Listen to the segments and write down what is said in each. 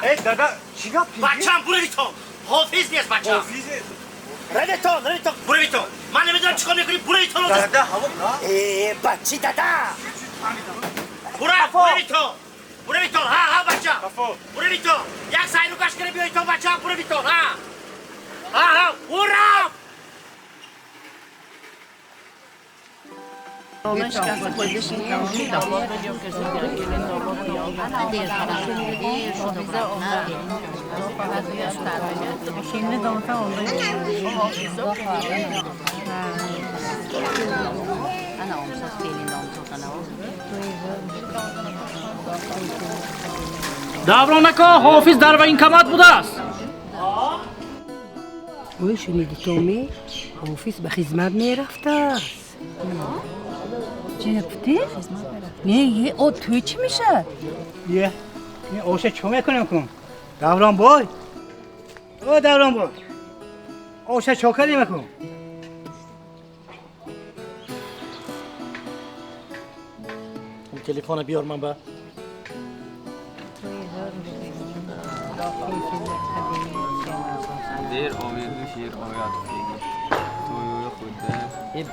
Э, дада, чӣ гап? Бачам, буравитон. Ҳофиз нест бачам. Ҳофиз. Равитон, равитон, буравитон. Ман намедонам чӣ кор мекунӣ, буравитон. Дада, ҳаво. Э, бачи дада. Бура, буравитон. Буравитон, ҳа, ҳа, бачам. Буравитон. Як сайру гашт кара биёитон, бачам, буравитон, ҳа. Ҳа, ҳа, ура! Даврон ака, ҳофиз дар военкомат будааст. Ой, шуниди, Томи, ҳофиз ба хизмат мерафтааст. Чӣ гуфтӣ? Не, е, о, тӯй чӣ мешавад? Е, оша чӣ мекунем кун? Даврон бой. О, Даврон бой. Оша чо кардем кун? Телефона биёр ман ба.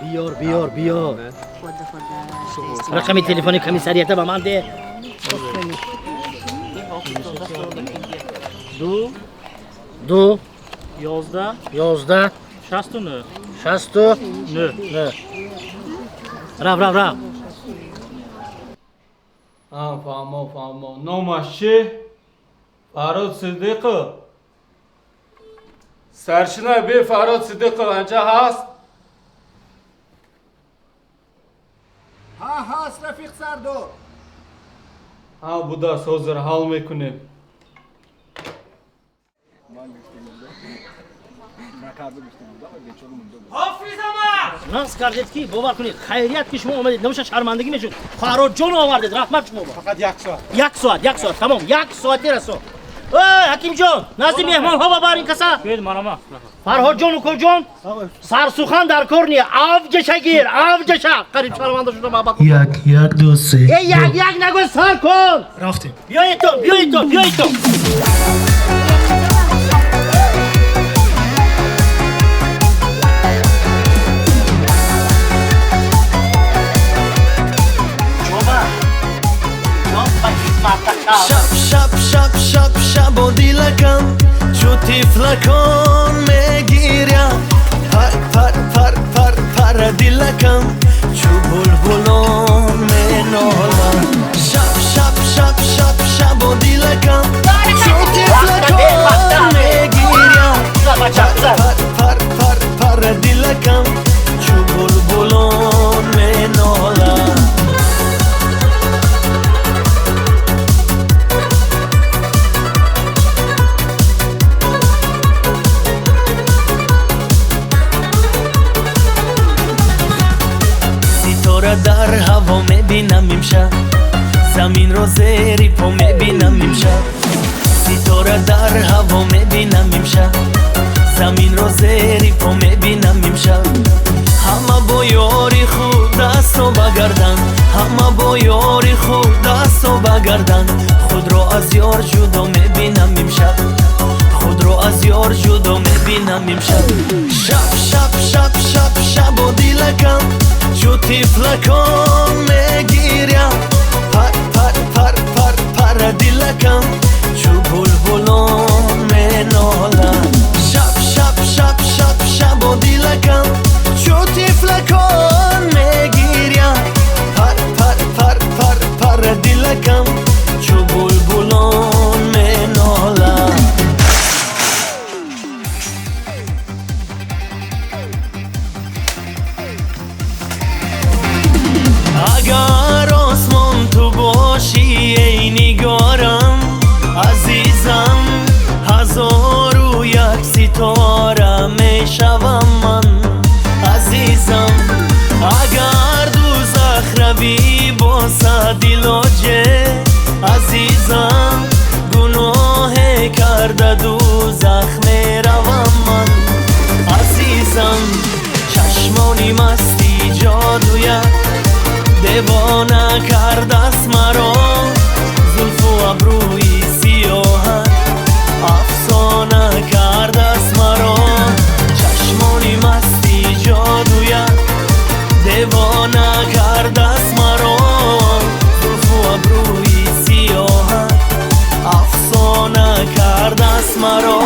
Биёр, биёр, биёр. Рақами телефони комиссарията ба ман де. 2 2 11 11 69 69 9. Рав, рав, рав. Фаҳмо, фаҳмо. Номаш чӣ? Фарҳод Сидиқов. Саршина бе Фарҳод Сидиқов анҷа ҳаст? Ҳа, ҳаст, рафиқ сардор. Ҳа, будааст, ҳозир ҳал мекунем. Нақс кардед ки бовар кунед, хайрият ки шумо омадед, набошад шармандагӣ мешуд. Фарҳодҷон овардед, раҳмат шумо ба. Фақат як соат. Як соат, як соат, тамом, як соат мерасо. Эй, ҳакимҷон, назди меҳмонҳо ба бар ин каса. Биёед, марама. Фарҳодҷон, укоҷон, сарсухан дар кор не, авҷаша гир, авҷаша. Қариб шарманда шудам, аба. Як, як, ду, се. Э, як, як нагӯ, сар кун. Рафтем. Биёед-тон, биёед-тон, биёед-тон. Шаб, шаб, шаб, шаб, шабо дилакам чу тифлакон мегирям. Пар, пар, пар, пар, пара дилакам чу булбулон менолам. Шаб, шаб, шаб, шаб, шабо дилакам чу тифлакон мегирям. Пар, пар, пар, пар, пара дилакам чу булбулон менолам. Ситора дар ҳаво мебинам имшаб, заминро зери по мебинам имшаб. Ситора дар ҳаво мебинам имшаб, заминро зери по мебинам имшаб. Ҳама бо ёри худ дастро багардан, ҳама бо ёри худ дастро багардан. Худро аз ёр ҷудо мебинам имшаб, худро аз ёр ҷудо мебинам имшаб. Шаб, шаб, шаб, шаб, шабо дилакам чу тифлакон мегирям. Пар, пар, пар, пар, пара дилакам чу булбулон менолам. Шаб, шаб, шаб, шаб, шабо дилакам чу тифлакон мегирям. Пар, пар, пар, пар, пара дилакам чу булбулон менолам. Агар осмон ту бошӣ, эй нигорам, азизам, ҳазору як ситора мешавам ман, азизам. Агар дузах равӣ бо садилоҷе, азизам, гуноҳе карда дузах меравам ман, азизам. Чашмони масти ҷодуя девона кардаст маро, зулфу абрӯи сиёҳат Девона кардаст маро зулфу абрӯи сиёҳат, афсона кардаст маро.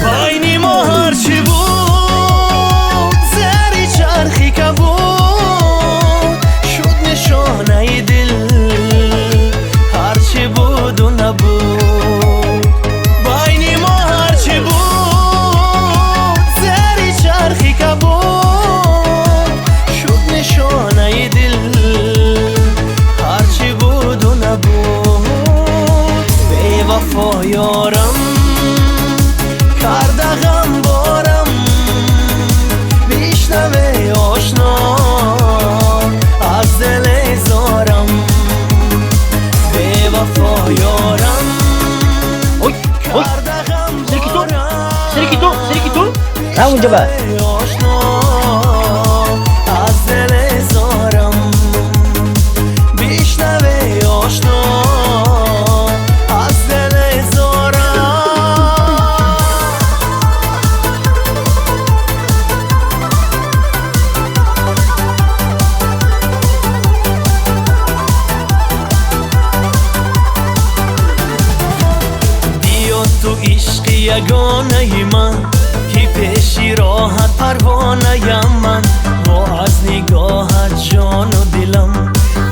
Байни мо ҳарчи буд, зери чархи кабуд, шуд нишонаи дил ҳарчи буду набуд. Байни мо ҳарчи буд, зери чархи кабуд, шуд нишонаи дил ҳарчи буду набуд. Бевафо ёрам карда ғамборам, бишнаве ошно аз дили зорам. Бевафо ёрам карда ғамборам, На унҷа ба. ошно аз дили зорам, бишнаве ошно аз дили зорам. Биё ту ишқи ягонаи ман, ки пеши роҳат парвонаям ман. Во аз нигоҳат ҷону дилам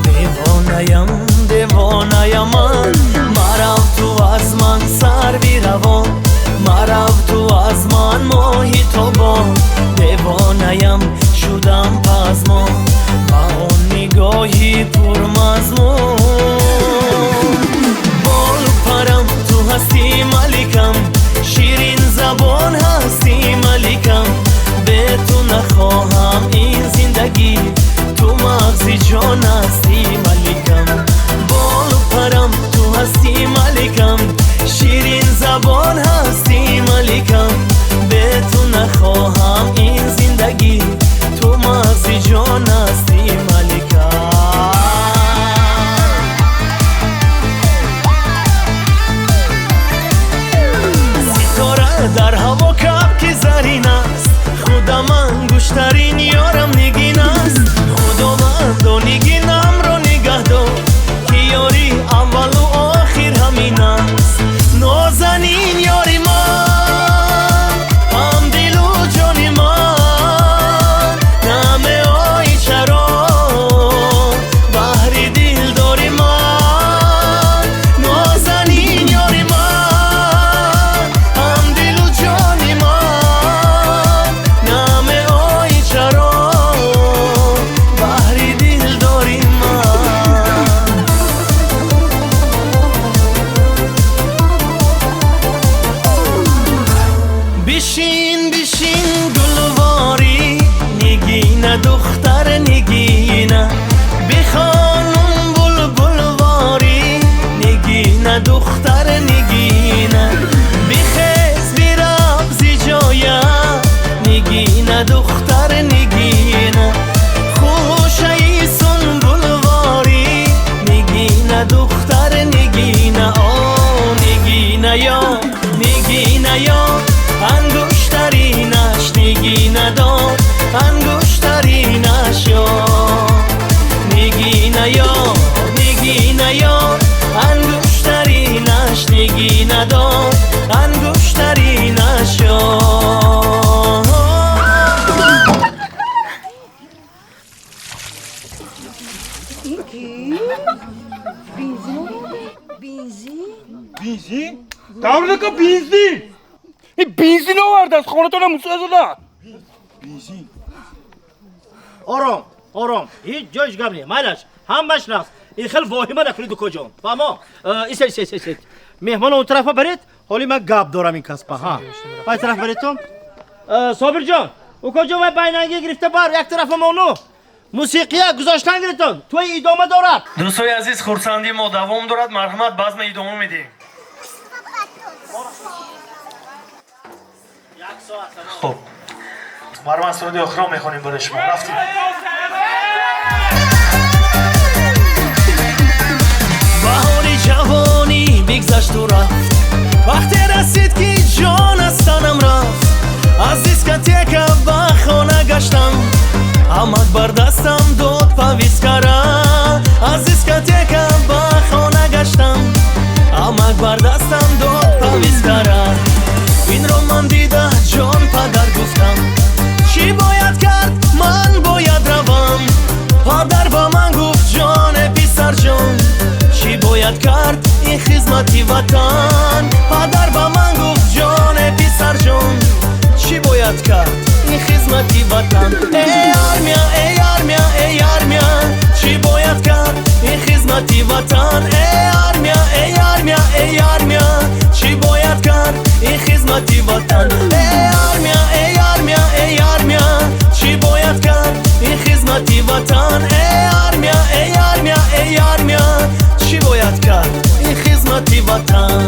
девонаям, девонаям ман. Марав ту аз ман сарви равон, марав ту аз ман моҳи тобон. Девонаям шудам пазмон ба он нигоҳи пурмазмун. Болу парам ту ҳастӣ маликам, ширин забон ҳастӣ маликам. Бе ту нахоҳам ин зиндагӣ, ту мағзи ҷон ҳастӣ маликам. Болу парам ту ҳастӣ маликам, ширин забон ҳастӣ маликам. Бе ту нахоҳам ин зиндагӣ, ту мағзи ҷон ҳастӣ маликам. Ситора дар ҳаво кабки зарин аст, худам ангуштарин ёрам нигин аст. Худовандо нигинамро нигаҳдор, ки ёри аввалу охир ҳамин аст. Нозанин ёри ман, ҳамдилу ҷони ман, намеои чаро баҳри дилдори ман. Нозанин ёри ман, ҳамдилу ҷони ман, намеои чаро баҳри дилдори ман. Бишин, бишин гулворӣ, нигина духтар нигина, бихонум булбулворӣ, нигина духтар нигина. Бихез бирав зи ҷоя, нигина духтар нигина, хушаи сунбулворӣ, нигина духтар нигина. О нигина ё, нигина ё, ангуштаринаш нигина дор, ангуштаринаш ё. Нигина ё, нигина ё, ангуштаринаш нигина дор, ангуштаринаш ё. Ин ки? Бензин оварда? Бензин? Бензин? Даврака бензин! Ин бензин овардааст, хонатона мусозада. Бензин. Ором, ором, ҳеҷ ҷойш гап не, майлаш, ҳамаш нақс. Ин хел воҳима накунед, укоҷон, фаҳмо? Исед, исед, исед, меҳмоно он тарафа баред, ҳоли ман гап дорам ин касба. Ҳа, вай тараф баредтон. Собирҷон, укоҷон, вай байнанги гирифта бар як тарафа мону мусиқия гузоштан гиритон, тӯй идома дорад. Дӯстои азиз, хурсандии мо давом дорад, марҳамат, базма идома медиҳем. Хуб, марҳамат, суруди охирро мехонем барои шумо. Рафтем. Бар дастам дод повискара, аз дискотека ба хона гаштам. Амак бар дастам дод повискара, инро ман дида ҷон падар гуфтам. Чӣ бояд кард? Ман бояд равам. Падар ба ман гуфт ҷоне писарҷон, чӣ бояд кард ин хизмати ватан? Падар ба ман гуфт ҷоне писарҷон, чӣ бояд кард ин хизмати ватан? Эй армия, эй армия, эй армия, чӣ бояд кард ин хизмати ватан? Эй армия, эй армия, эй армия, чӣ бояд кард ин хизмати ватан? Эй армия, эй армия, эй армия, чӣ бояд кард ин хизмати ватан? Эй армия, эй армия, эй армия, чӣ бояд кард ин хизмати ватан?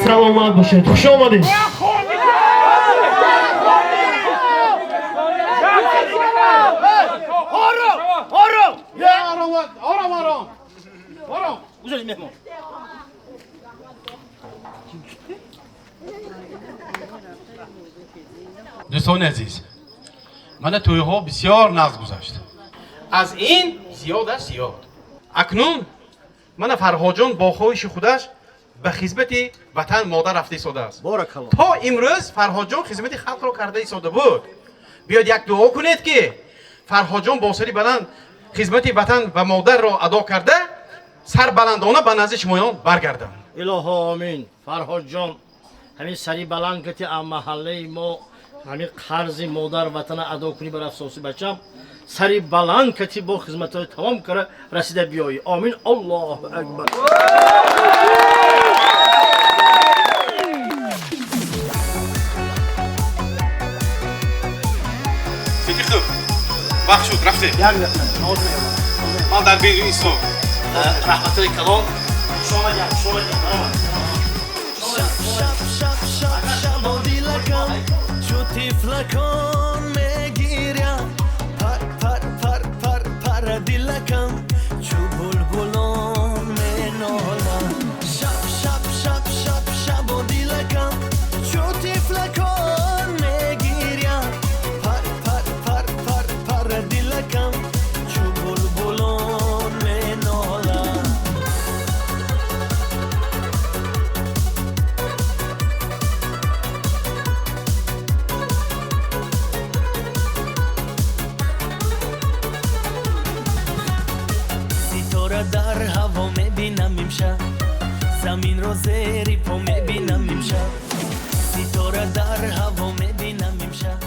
Саломат бошед, хуш омадед. Ором, ором. Ором, ором, ором. Гузаред меҳмон. Дӯстони азиз, мана тӯйҳо бисёр нағз гузашт. Аз ин зиёдаш зиёд. Акнун мана Фарҳодҷон бо хоҳиши худаш ба хизмати ватан модар рафта истодааст. Боракалло. То имрӯз Фарҳодҷон хизмати халқро карда истода буд. Биёед як дуо кунед, ки Фарҳодҷон бо сари баланд хизмати ватан ва модарро адо карда, сарбаландона ба назди шумоён баргарданд. Илоҳо омин. Фарҳодҷон ҳамин сари баланд кати аз маҳаллаи мо ҳамин қарзи модар ватана адо кунӣ бар афсоси бачам, сари баланд кати бо хизматҳои тамом кара расида биёӣ. Омин. Аллоҳу акбар. Сидиқов, вақт шуд, рафтем. Як дақиқа, ҳозир меёбам. Ман дар берун истом. Раҳматҳои калон. Хуш омадед, хуш омадед. Баромад. Шаб, шаб, шаб, шаб, шабо дилакам чу тифлакон мегирям. Пар, пар, пар, пар, пара дилакам чу булбулон менолам. Шаб, шаб, шаб, шаб, шабо дилакам чу тифлакон мегирям. Пар, пар, пар, пар, пара дилакам чу булбулон менолам. Ситора дар ҳаво мебинам имшаб, заминро зери по мебинам имшаб. Ситора дар ҳаво мебинам имшаб.